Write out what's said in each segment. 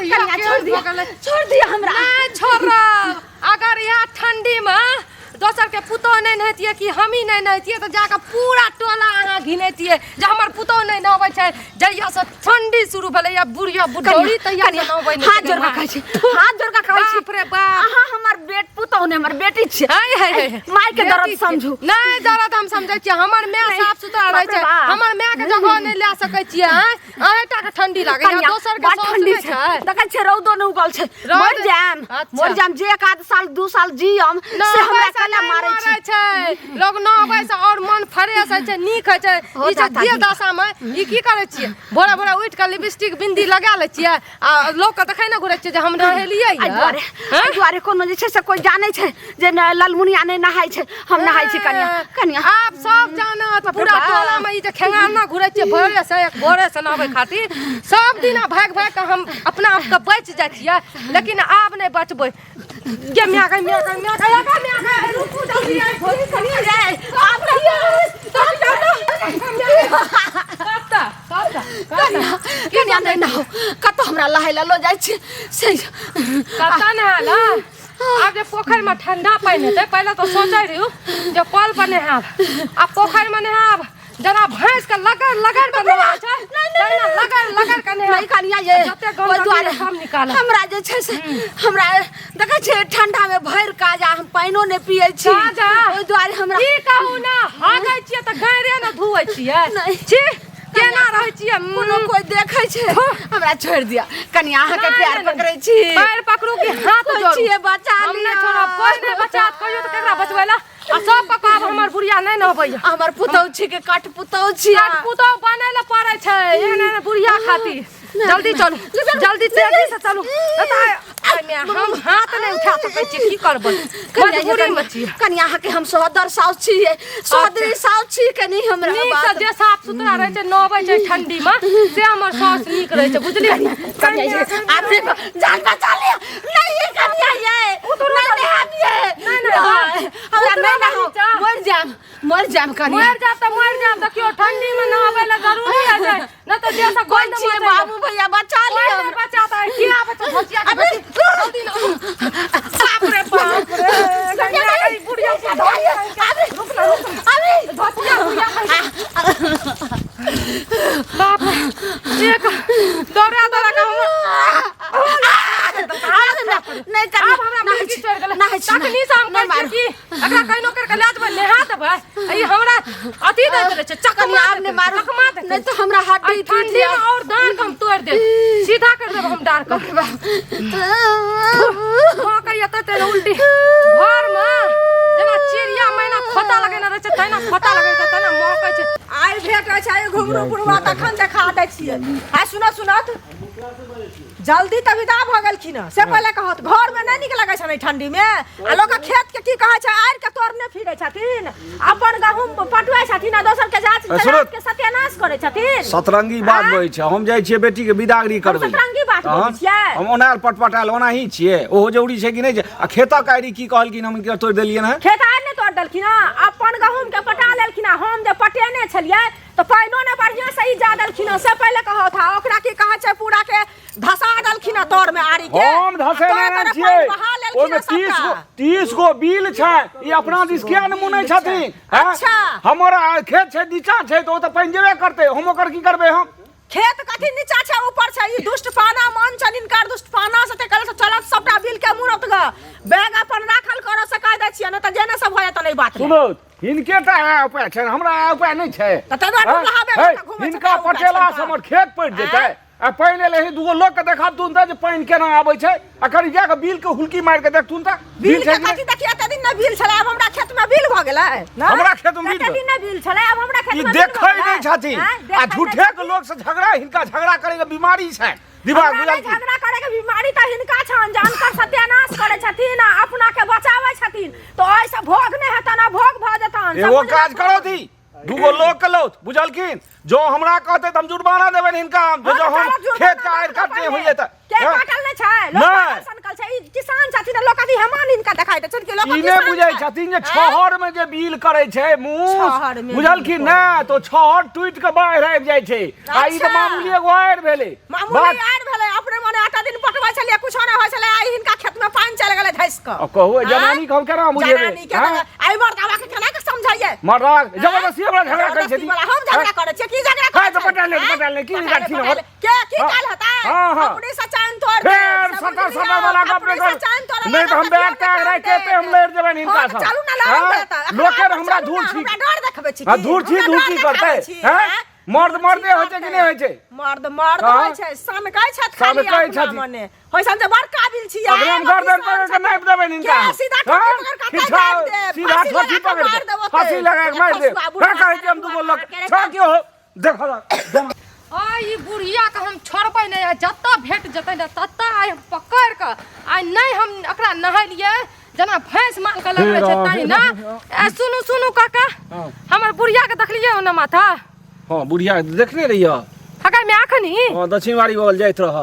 बुढ़िया कनिया, केहन छोड़ दिया भऽ गेलै। छोड़ दिया हमरा। नहि छोड़ब। अगर इएह ठंडीमे दोसर के पुतोह नहि नहेतियै कि हमही नहि नहेतियै तऽ जाकऽ पूरा टोला अहाँ घिनेतियै जे हमर पुतोह नहि नहबै छै। जहिया से ठंडी शुरू भेलैया बुढ़िया बुढ़ौरी तहिया से नहबै नहि हाथ छै। जोड़ कऽ कहै छी, हाथ जोड़ कऽ कहै छी। बाप रे बाप। अहाँ हमर बेट पुतोह नहि, हमर बेटी छियै। हाय हाय हाय। माय के दर्द बेटी छियै। समझू। नहि, दर्द हम समझै छियै। हमर माय नहि। साफ सुथरा रहै बाप रे छै। बाप। हमर माय के जगह नहि लए सकै छियै। आँय, अहें टा के ठंडी लागैया, कनिया, दोसर के बड़ साउस ठंडी नहि छै। छै। देखै छियै रौदो नहि उगल छै। रौद- मरि जायब, अच्छा। मरि जायब जे एक आध साल 2 साल जियम से हमरा नहबै से कला नहि मारै मरै छै। छै। लोग नहबै से और मन फ्रेश होइ छै, नीक होइ छै। हो ई जे जाता देह जी। दशा मे ई की करै छियै? भोरे भोरे उठि कऽ लिपस्टिक बिंदी लगा लै छियै आ लोक के देखै ने घुरै छियै जे हम नहेलियै एहि दुआरे, हँ? एहि दुआरे कोनो जे छै से कोइ जानै छै जे ललमुनिया नहि नहाय छै, हम नहाय छी। कनिया, कनिया। आब सब जानत बाप रे पूरा बाप। टोला में ई जे खेंगाना घुरै छियै भोरे से, एक भोरे से नहबै खातिर सब दिन भागि भागि कऽ हम अपना आप के बचि जाइ छियै, लेकिन आब नहि बचबै। गे माय गे, माय गे, माय गे, गे माय गे, रुकू जल्दी आइ भोरी कनिया रे, आब रहियै। कतऽ कतऽ कनिया, कनिया, नहि नहाउ। कतऽ हमरा लहाय लए लऽ जाइ छी से? कतऽ नहायल? आब जे पोखरिमे ठंडा पानि हेतै, पहिले तऽ सोचै रहियौ जे कल पर नहायब, आब पोखरिमे नहायब। जेना भैंस के लगड़ लगड़ के नहाय छै तहिना लगड़ लगड़ के नहायब। नहि कनिया ये, जते ओहि दुआरे गंदगी सब निकालब। हमरा जे छै से हमरा देखै छियै ठंडा मे भरि काज आ हम पानिओ नहि पियै छी। काज आ? ओहि दुआरे हमरा की कहू ने, हागै छियै तऽ गैरे ने धुअै छियै। नहि। छी, केना रहै छियै? कोनो कोइ देखै छै? हमरा छोड़ि दिअ कनिया, अहाँके नहि, पैर नहि, नहि। पकड़ै छी। पैर पकड़ू कि हाथ कोइ जोड़ू? छियै, बचा हम नहि लिअ। छोड़ब, कोइ नहि बचात। कहियो तऽ केकरा बचबै लए? आ सबके कहब हमर बुढ़िया नहि नहबैया। हमर पुतहु छी के कट पुतहु छी। कट पुतहु बनै लए पड़ै छै एहन एहन बुढ़िया खातिर। जल्दी चलू, जल्दी तेजी से चलू। एतऽ आइ माय, हम हाथ नहि उठा सकै छियै, की करबै, मजबूरी मे छियै। कनिया, अहाँके हम सोदर साउस छियै, सोदरी साउस छी। कनी हमरा नीक से बात जे साफ सुथरा रहै छै, नहबै छै ठंडी मे, से हमर साउस नीक रहै छै, बुझलियै? कनिया ये, आप देखो, जान बचा लिया। नहीं ये कनिया ये, नहीं नहाब ये। नहीं, नहीं, हमरा उतरो नहीं नहाब। नीचा। मर जाम, मर जाम कनिया। मरि जाब तऽ मरि जाब। देखियौ, ठंडी मे नहाबै लए जरूरी होइ छै, नहि तऽ देह से कोन गन्ध छियै? मचै। बाबू भैया, बचा कोइ लिअ। नहि बचाता है। किया बचा धोतिया के बेटी? जल्दी ना। बाप रे बाप रे, कनिया गई बुढ़िया के धोतिया। रुक ना, रुक ना। धोतिया बुढ़िया कहीं। बाप रे, एक दौड़ा दौड़ा के हम नहीं आब हमरा कनिया, मुर्गी चढ़ि गेलै। नहाय छी। तखनी से हम नहि कहै छियै मारू। कि एकरा कहिनो करि कऽ लए जेबै, नहा देबै। ई हमरा अथी दैत रहै छै, चकमा कनिया, आब दैत नहि रहै छै, मारू, चकमा दैत नहि रहै तऽ हमरा हड्डी छै। टूटि ठंडी मे जायत। और डाँर के हम तोड़ि देब, सीधा करि देब हम डाँर के। महकैया तते ने उल्टी घरमे, जेना चिड़िया मैना खोता लगेने रहै छै तहिना खोता लगेने छै, तहिना महकै छै। आइ भेटै छै घुंघरू पुरवा, तखन देखा दै छियै। आ सुनत सुनत जल्दी तऽ विदा भऽ गेलखिन हँ, से पहिले कहत। घरमे नहि नीक लगै छनि एहि ठंडीमे? आ लोक खेत के की कहै छै, आड़ि के तोड़ने फिरै छथिन, अपन गहूम पटुआइ छथिन आ दोसर के जात ए, सुनू। के सत्यानाश करै छथिन। सतरंगी बात आँय? बजै छै। हम जाइ छियै बेटीके विदागरी करबै लए। सतरंगी बात तहन बजै छियै? हम ओनायल पटपटायल ओनाही छियै, ओहो जरूरी छै कि नहि छै? आ खेतक आड़ि की कहलखिन हम हिनकर तोड़ि देलियनि हँ? खेत आड़ि नहि तोड़ि देलखिन हँ, अपन गहूम के पटा लेलखिन हँ। हम जे पटेने छलियै तऽ पानिओ नहि बढ़िआँ से ई जा देलखिन हँ, से पहिले कहत। हँ, ओकरा की कहै छै, पूरा के धसा देलखिन हँ तर मे आड़ि के। हम धसेने आ नहि तोरे तोरे छियै। पानि बहा लेलखिन ओहिमे हँ 30 सबटा। गो 30 गो बिल छै। ई अपना दिस किया नहि मुनै छथिन? हैं? अच्छा। हमर खेत छै, नीचा छै, तऽ ओ तऽ पानि जेबे करतै, हम ओकर की करबै हम? खेत कथी नीचा छै ऊपर छै? ई दुष्ट पाना मन छनि हिनकर, दुष्ट पाना से ते कल से चलत सबटा बिल के मुरत ग बैग अपन राखल कर से कह दै छियै, नहि तऽ जेने सब भऽ जेतनि एहि बात मे। सुनू, हिनके टा इएह उपाय छनि, हमरा इएह उपाय नहि छै। तऽ ताहि दुआरे हैं? डुबलाहा हे, बेग घुमै छै, हिनका उपाय छनि पटेला से तऽ। हमर खेत पटि जेतै आ पानि एलै हे, दूगो लोक के देखबथुन तऽ जे पानि केना आबै छै। आ कनि जा कऽ बिल के हुलकी मारि के देखथुन तऽ बिल छै के कि नहि? कथी देखिए? एते दिन नहि बिल छलै, आब हमरा खेत में बिल भऽ गेलै ने? हमरा खेत में बिल एते दिन नहि बिल छलै, आब हमरा खेत ई में बिल देखै भऽ गेलै? नहि छथिन। आँय, आ देखै नहि झूठे के लोक से झगड़ा, हिनका झगड़ा करे के बीमारी छै दिमाग। हमरा नहि बुझलखिन? झगड़ा करे के बीमारी तऽ हिनका छनि, जानकर सत्यानाश करे छथिन आ अपना के बचाबै छथिन, तऽ ओहिसँ भोग नहि हेतनि आ भोग भऽ जेतनि। एगो समझ काज लथुन। करो थी, दूगो लोक के लौथ, बुझलखिन? जो हमरा कहते तऽ हम जुर्माना देबनि हिनका हम, हँ, जो तऽ हम चलत जुर्माना खेत के आड़ि देबनि काटने पहिले। होइए तऽ के हँ? काटल नहि छै? लोक नहि। पागल सनकल छै। ई किसान छथिन, लोक अथी हेमान हिनका देखाइ दै छनि कि लोक ई नहि किसान बुझै छै। छथिन जे छहर में जे बिल करै छै मूस, छहर मे बुझलखिन बिल ने, तो छहर टूटि के बाढ़ि आबि जाइ छै। आ ई तऽ अच्छा। मामूली एगो आड़ि भेलै। मामूली बात आड़ि भेलै? अपने मने आटा दिन पटवा के अब कहू एहि जनानी के हम केना बुझेबै जनानी के हाँ? तऽ एहि मर्दावा के केना के समझाइए मर्दा जबरदस्ती हमरा झगड़ा करै जबरदस्ती छथि वाला हम झगड़ा करै छियै की झगड़ा हाँ, करै तऽ पटा ले, छियै? पटा ले, की पटा रिगाड़ छी पटा हमर? ले। के की हाँ। काल हेतै हाँ, हाँ। अपने से चैन तोड़ देब, फेर से सटर बुझलियै? सटर वाला गप अपने नहि कर से चैन तोड़ऽ नहि तऽ हम लागब बैग केओ तैग नहि राखि के देत। हम लड़ि जेबनि हिनका हाँ, सँ चलू ना लड़ब हाँ? तऽ। एखन लोके आब हमरा चलू धूर ना, छी हमरा डर देखबै छी हाँ, की? धूर छी हमरा धूर डर छी देखाबै करतै छी, हैं हैं? मर्द मर्दे होइ छै कि नहि होइ छै मर्द मर्द हाँ? होइ छै सनकै छथि खाली सनकै अपना छथि। मने होइ छनि जे बड़ काबिल छी अगर हम गर्दन पकड़ के नापि देबनि हिनका के सीधा हाँ? ठोकी पकड़ के सीधा दाबि देब, सीधा फांसी ठोकी लगा के पकड़ मारि के देब ओतै। फांसी लगा के मारि देब खसुआ हाँ कहै छी हम दूगो लोक छह की हो देखो आ ई बुढ़िया के हम छोड़बै नहि आ जतऽ भेट जेतै ने ततऽ आइ हम पकड़ि कऽ आइ नहि हम एकरा नहेलियै जेना भैंस माल के लगबै छै तहिना ए सुनू सुनू काका हाँ। हमर बुढ़िया के देखलियै ओने माथा हाँ बुढ़िया देखने रहियै हकै में अखनी हाँ दक्षिणवाड़ी बगल जाइत रह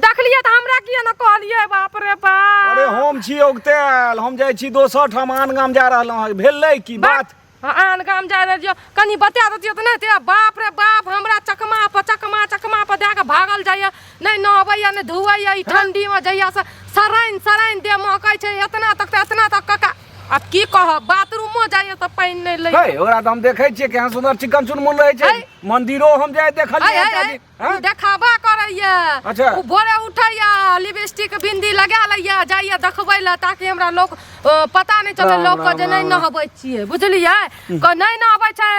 देखलियै तऽ हमरा किया ने कहलियै बाप रे बाप अरे हम छी औगतायल हम जाइ छी दोसर ठाम आन गाम जा रहलहुँ हँ भेलै की बात हाँ, आन गाम जा रहलियै कनि बता दैतियै तऽ नहि हेतै बाप रे बाप हमरा चकमा पर चकमा चकमा पर दए कऽ भागल जाइए नहि नहबैए नहि धुआइए ई ठण्डीमे जहियासँ सरानि सरानि देह महकै छै एतना तक तऽ एतना तक कका आब की कहब बाथरूमो जाइए तऽ पानि नहि लै है ओकरा तऽ हम देखै छियै केहन सुन्दर चिकन चुनमुन रहै छै है। मंदिरो हम जाय देखलियै है, एकटा है, दिन, है, हैं? उ देखाबा करैया अच्छा। उ भोरे उठैया लिपस्टिक बिंदी लगा लैया जाइया देखबै लए ताकि हमरा लोक पता नहि चलै राम, लोक के राम, जे नहि राम, नहबै छियै बुझलियै क नहि नहबै छै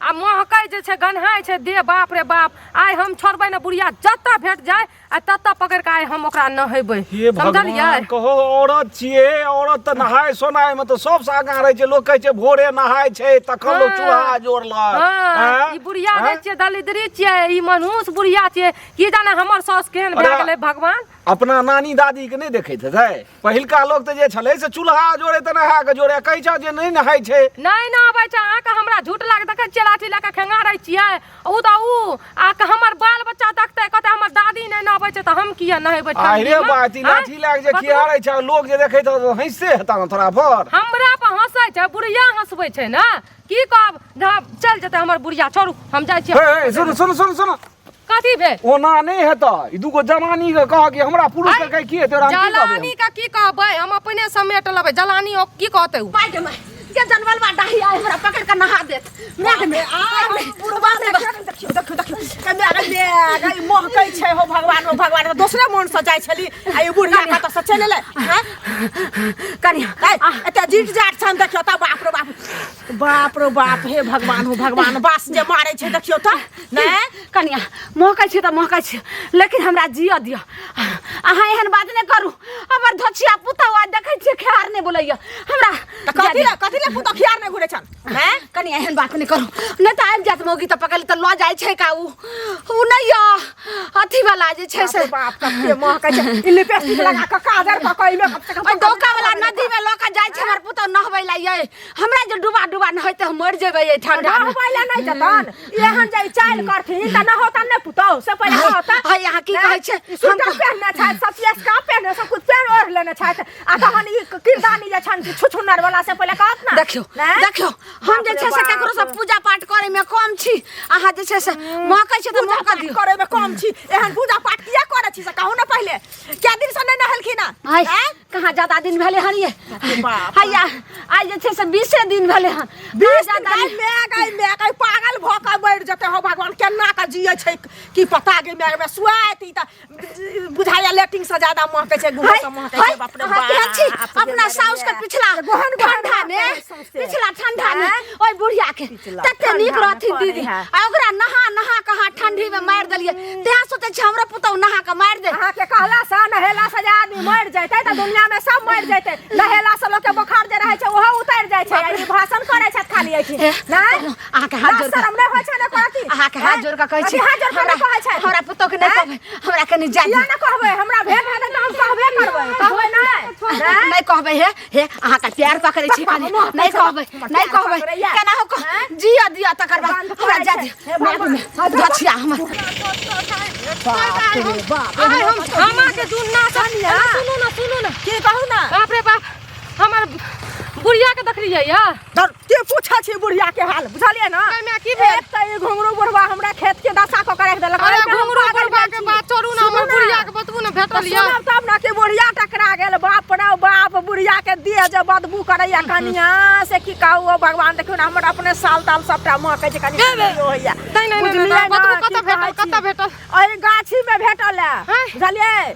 आ महकै जे छै गन्हाइ छै दे बाप रे बाप आइ हम छोड़बै ने बुढ़िया जतऽ भेट जाय आ ततऽ पकड़ि कऽ आइ हम ओकरा नहेबै हे समझलियै भगवान कहो औरत छियै औरत तऽ नहाय सोनाय मे तऽ सबसँ आगाँ रहै छै लोक कहै छै भोरे नहाय छै तखन लोक हाँ। चूल्हा जोड़लक हाँ, आँय? ई बुढ़िया आँय? जे छियै दलिद्री छियै ई मनहूस बुढ़िया छियै की जाने हमर साउस केहन भए अरे, गेलै भगवान अपना नानी दादी के नहि देखैत हेतै पहिलका लोक तऽ जे छलै से चूल्हा जोड़े तऽ नहा के जोड़े कहै छह जे नहि नहाय छै नहि नहबै छै अहाँके हमरा झूठ लाग देखै छियै लाठी लए कऽ खेंगारै छियै उ तऽ उ आ हमर बाल बच्चा देखतै कहतै हमर दादी नहि नहबै छै तऽ हम किया नहेबै आहिरे ठण्डीमे? बात ई आँय? लाठी लए के जे बतबू। खिहारै छै लोक जे देखैत हेतौ तऽ हँसिते हेता ने तोरा पर हमरा पर हंसै छै बुढ़िया हंसबै छै ने की कहब चलि जेतै हमर बुढ़िया छोड़ू हम जाइ छियै हे हे सुन सुन सुन सुन कथी भेल ओना नहि हेतऽ ई दूगो जवानी के कह कि हमरा पुरुष के कह की हेतै ओकरा हम की कहबै जलानी के की कहबै हम अपने समेट लेबै जलानी ओ की कहतै उ माय गे माय के जनवल बा डाही आइ हमरा पकड़ के नहा देत my गे माय बुढ़बा देखियौ देखियौ देखियौ कमे गे गे महकै छै हो भगवान हो भगवान दोसरे मोन से जाइ छली आ ई बुढ़िया कतऽ से चलि एलै हैं कनिया एते जीट जाट छन देखियौ तऽ बाप रे बाप बाप रे बाप हे भगवान हो भगवान बास जे मारै छै देखियौ तऽ नहि कनिया महकै छै तऽ महकै छै लेकिन हमरा जियऽ दिअ अहाँ एहन बात नहि करू हमर धोछिया पुतहु आइ देखै छियै खेहार नहि बोलैया हमरा तऽ कथी ले कथी ले पुतहु खियार नहि घुरै छन हैं कनिया एहन बात नहि करू नहि तऽ आबि जायत मौगी तऽ पकड़ि तऽ लऽ जाइ छै का उ उ नहि यऽ अथी वाला जे छै से बाप कते महकै छै ई लिपस्टिक लगा कऽ काजर कऽ कऽ एहिमे कम से कम ओहि डोका वाला नदी में लऽ कऽ जाइ छै हमर पुतहु नहबै ला यै हमरा जे डुबा डुबा नहेतै हम मरि जेबै एहि ठंडा में नहबै ला नहि जतन एहन जे चालि करथिन तऽ नहोतन नहि पुतहु से पहिले कहतन हाय अहाँ की कहै छै स्वेटर पहिरने छथि सब चीज का पहिरने सब कुछ पहिर ओढ़ लेने छथि आ तहन ई किरदानी जे छनि छुछुनर वाला से पहिले कहत ना देखियौ देखियौ हम जे छै से ककरो से पूजा पाठ करे में कम छी अहाँ जे छै से महकै छै तऽ महक दियौ करे में कम छी एहन पूजा पाठ किया करे छी से कहू ना पहिले कै दिन से नहि नहेलखिन हँ कहाँ ज्यादा दिन भेलै हन ये हैया आइ जे छै से 20 दिन भेलै हन 20 दिन गाय गाय my गाय पागल भऽ कऽ मरि जेतै हो भगवान केना कऽ जियै छै की पता गे my सुआइत ई तऽ बुझाइया लेटिंग से ज्यादा महकै छै गुहा से महकै छै बाप रे बाप छी अपना साउस के पिछला ठंडा में पिछला ठंडा में ओइ बुढ़िया के तते नीक रहथिन दीदी आ ओकरा नहा नहा कऽ अहाँ ठंडी में मारि देलियै तें सोचै छी हमरो पुतहु नहा कऽ मारि दे अहाँ के कहला से नहेला से जे आदमी मरि जैतै तऽ दुनिया में सब मरि जैतै नहेला से लोक के बोखार जे रहै छै ओहो उतरि जाइ छै ई भाषण करै छथि खाली एहिठिन नहि अहाँ के हाथ जोड़ शरम नहि होइ छै ने कहती अहाँ के हाथ जोड़ कऽ कहै छी हाथ जोड़ कऽ नहि कहै छै हमरा पुतहु के नहि कहबै हमरा कनि जाय किया नहि कहबै हमरा भेट हेतै तऽ हम कहबे करबै कहबै नहि नहि कहबै हे हे अहाँ के प्यार पकड़ै छी कनि नहि कहबै नहि कहबै केना हो जिया दिया तकर बाद हमरा जा दिया गछिया हमर आइ हम धामा के जुन्ना से सुनू ना सुनू ना की कहू ना बाप रे बाप हमर बुढ़िया के देखलियै या धर के पूछै छी बुढ़िया के हाल बुझलियै ना एहिमे की भेल? एक तऽ ई घुंघरू बुढ़वा हमरा खेत के दशा कऽ के राखि देलक अरे एहिमे हम घुंघरू पागल बुढ़वा भेल के छी। बात छोड़ू ना हमर सुनू ना। बुढ़िया के बतबू ना भेटल भेटल यऽ सुनब तब ने कि बुढ़िया टकरा गेल। बाप रे बाप, बुढ़िया के देह जे बदबू करैया कनिया, से की कहू ओ भगवान। देखियौ ने, हमर अपने साल ताल सबटा महकै छै कनि, ठंडियो होइया। नहि नहि नहि, बुझलियै नहि ने, बदबू की कतऽ भेटल? कहै छी? कतऽ भेटल? एहि गाछी में भेटल है। हैं? बुझलियै?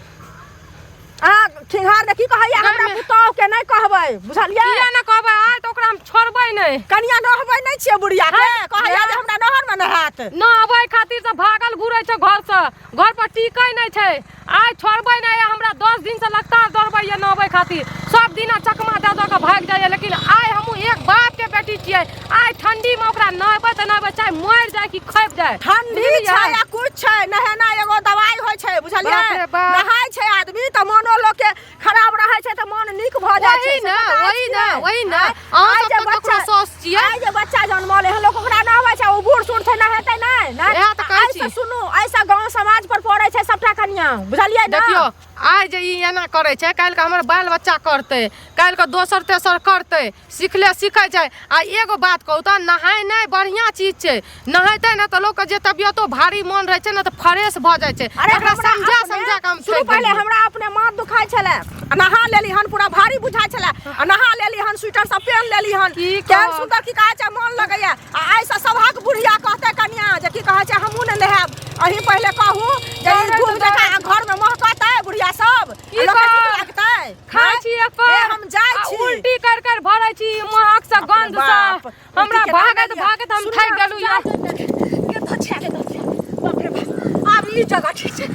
अहाँ खिंघार ने की कहैया हमरा गाममे- पुतोह के नहि कहबै, बुझलियै? किया ने कहबै? आइ तऽ ओकरा हम छोड़बै नहि। कनिया, नहबै नहि छियै बुढ़िया के? कहैया जे हमरा नहर में नहायत। नहबै खातिर तऽ भागल घुरै छै घरसँ, घर पर टिकै नहि छै। आइ छोड़बै नहि। हमरा 10 दिनसँ लगातार दौड़बैया नहबै खातिर, सब दिना चकमा दऽ दऽ कऽ भागि जाइया, लेकिन आइ हमहूँ एक बापके बेटी छियै, आइ ठंडीमे ओकरा नहबै तऽ नहबै, चाहे मरि जाय कि खपि जाय। ठंडी बुझलियै? छै या कुछ छै, नहेना एगो दवाई होइ छै, बुझलियै? बाप रे बाप। नहाय छै आदमी तऽ मोनो लोक के खराब रहै छै तऽ मोन नीक भऽ जाइ छै, वही से ने, पता अछि वही कि ने, नहि? वही ने। आँय? अहाँ आइ सब जे तऽ ककरो बच्चा- साउस छियै। आइ जे बच्चा जनमल एहन लोक ओकरा नहबै छै, ओ बूढ़ सूढ़ छै, नहेतै नहि? नहि। इएह तऽ कहै एहिसँ छी। सुनू, एहिसँ गाँव समाज पर पड़ै छै सबटा कनिया, बुझलियै ने? देखियौ, आइ जे ई एना करै छै, काल्हिके हमर बाल बच्चा करतै, काल्हिके दोसर तेसर करतै, सिखले सिखै छै। आ एगो बात कहू तऽ, नहेनाइ बढ़िआँ चीज छै। नहेतै ने तऽ लोकके जे तबियतो भारी मन रहै छै ने तऽ फ्रेश भऽ जाइ छै। अरे एकरा हमरा समझा अपने- समझा कऽ हम सुनू थाकि पहिले गेलियै। हमरा अपने माथ दुखाइ छलै आ नहा लेली हन, पूरा भारी बुझाइ छलै, आ नहा लेली हन, स्वेटर सब पेन लेली हन, की केहन कहब? सुन्दर की कहै छै मन लगैया। आ आइसँ सभक बुढ़िया कहतै कनिया जे की कहै छै, हमहूँ ने नहायब। अहीं पहिले कहू जे ई दौड़ैत धूप जकाँ दौड़ैत घर में महकतै बुढ़िया सब, की आ लोकके नीक कहब? लगतै? खाइ आँय? छी एकर ए, हम जाइ आ छी। उल्टी कर कर भरै छी महक से, बाप रे गंध से। बाप, हमरा उल्टी केना भागैत गेलियै? भागैत हम सुनू थाकि ने, गेलहुँ यार। के धो छे, के धो छे। बाप रे बाप, आब ई जगह ठीक छै।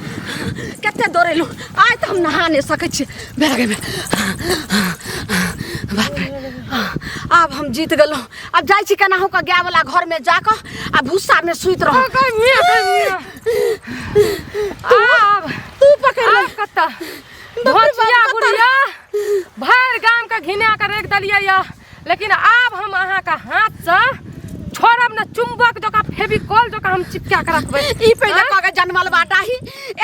कते दौड़ेलहुँ, आइ तऽ हम नहा नहि सकै छी। भए गेल, बाप रे, आब हम जीत गेलहुँ। आब जाइ छी केनाहु कऽ गायवला घरमे जाकऽ आ भूसामे सुति रहू। आब तू पकड़ ले। आब कतऽ धोचिया बुढ़िया, भरि गाम के घिना के राखि देलियै यऽ, लेकिन आब हम अहाँके हाथसँ छोड़ब ने, चुम्बक जकाँ, फेविकॉल जकाँ हम चिपका के रखबै। ई पहिले कऽ के जनमल बाटा ही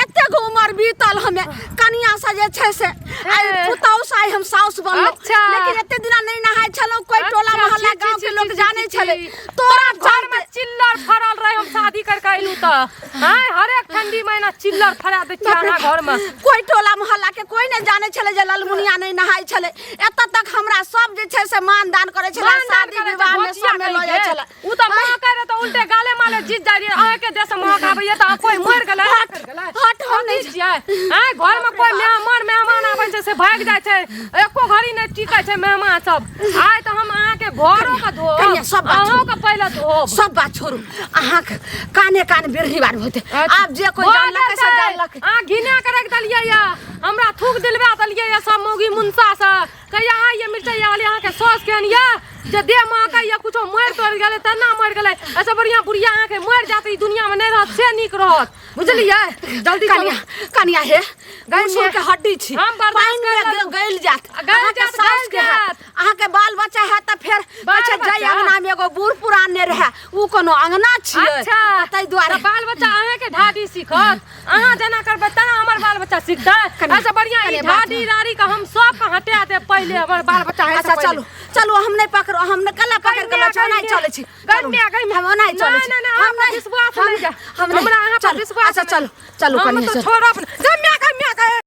एतेक उमर बीतल, हमे कनिया से जे छै से आइ हे। पुतहु से आइ हम साउस बनलहुँ। अच्छा। लेकिन एते दिना नहि नहाय छलहुँ, कोई टोला अच्छा, मोहल्ला छी, छी, गाँव के छी, लोक छी, जानै छी, छलै छी। तोरा घर में चिल्लर फड़ल रहे, हम शादी करके अयलहुँ तऽ आँय हरेक ठंडी महीना चिल्लर फड़ा दै छियै अहाँ घर में। कोई टोला मोहल्ला के कोई नहि जानै छलै जे ललमुनिया नहि नहाय छलै। एतऽ तक हमरा सब जे छै से मान दान करै छलै, मानदान शादी करै छै, विवाह में भोचिया सब में लऽ जाइ कहिके। छलै। उ तऽ माँ करे तऽ उल्टे गाले माले जीत जाइ रहियै। अहाँके देश में महक आबैया तऽ कोई मरि गेलै? हट, हट, हम नहि कथी छियै आँय? घर में कोई मेहमान मेहमान आबै छै से भागि जाइ छै, एको घड़ी नहि टिकै छै मेहमान सब। आइ तऽ हम अहाँके घरो के धोब, कनिया, सब बात अहूँ के पहिले धोब। सब बात छोड़ू, अहाँके काने कान बिरही बार होते। आब जे कोई भऽ जानलक से जेतै। जानलक। अहाँ घिना के राखि देलियै या, हमरा थूक दिलवा देलियै या सब मौगी मुनसा से। कहिया आइ ये मिरचैया वाली, अहाँके साउस केहन ये जे देह महकै ये, कुछो मरि तोड़ि गेलै तेना मरि गेलै। एहिसँ बढ़िआँ बुढ़िया अहाँके मरि जायत, ई दुनियामे नहि रहत से नीक रहत, बुझलियै? जल्दी चलू। कनिया, कनिया हे, गई गई के हड्डी छी, हम बर्दाश्त पानि में कर लेलहुँ। गलि जायत। गलि अहाँके जायत, साउस गलि के हैत, जायत। अहाँके बाल बच्चा हैत तऽ फेर बाल कहै छै जै बच्चा? अंगना में एगो बूढ़ पुरान ने रहै उ कोनो अंगना छियै। अच्छा, ताहि दुआरे तऽ बाल बच्चा अहाँके ढाडी सीखत? अहाँ जेना करबै तेना हमर बाल बच्चा सीखतै? कनिया, एहिसँ बढ़िआँ ई कनिया, बात ढाडी राड़ी के हम सबके हटा देब पहिले, हमर बाल बच्चा हइ से अच्छा पहिले। चलू चलू, हम नहि पकड़ो, हम नहि कला पकड़ के कन्या, लऽ ओनाहि कन्या, चलै छी। चलू, कन्या, कन्या। हम ओनाहि चलै नहि, छी। नहि, नहि, हम अहाँ पर नहि, विश्वास हम नहि। हम नहि। हमरा अहाँ पर चलू, विश्वास अच्छा नहि। चलू चलू हम कनिया तऽ चलू। छोड़ब नहि। गम्या गम्या।